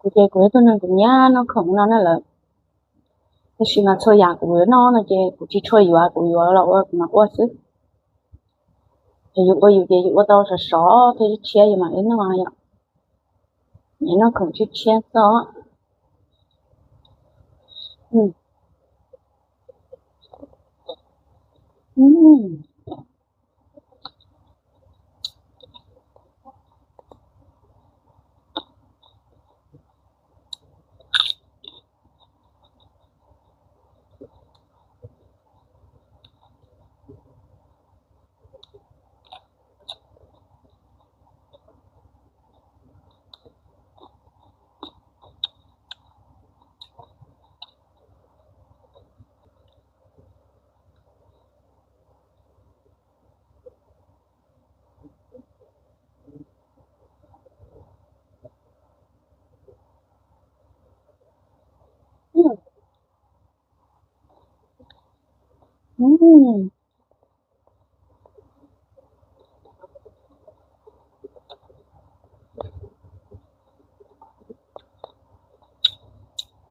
Kuv ces kuv yog tus neeg kuv nyiam noj khoom no na lawm, tab sis mas txhua yam kuv yuav noj no ces kuv tsis tshua yuav, kuv yuav los ua kuv mam ua xwb. Ces yus ua yus ces yus ua tau sov sov thiab tshiab yus mam li noj yom. Nyiam noj khoom tshiab tshiab xwb.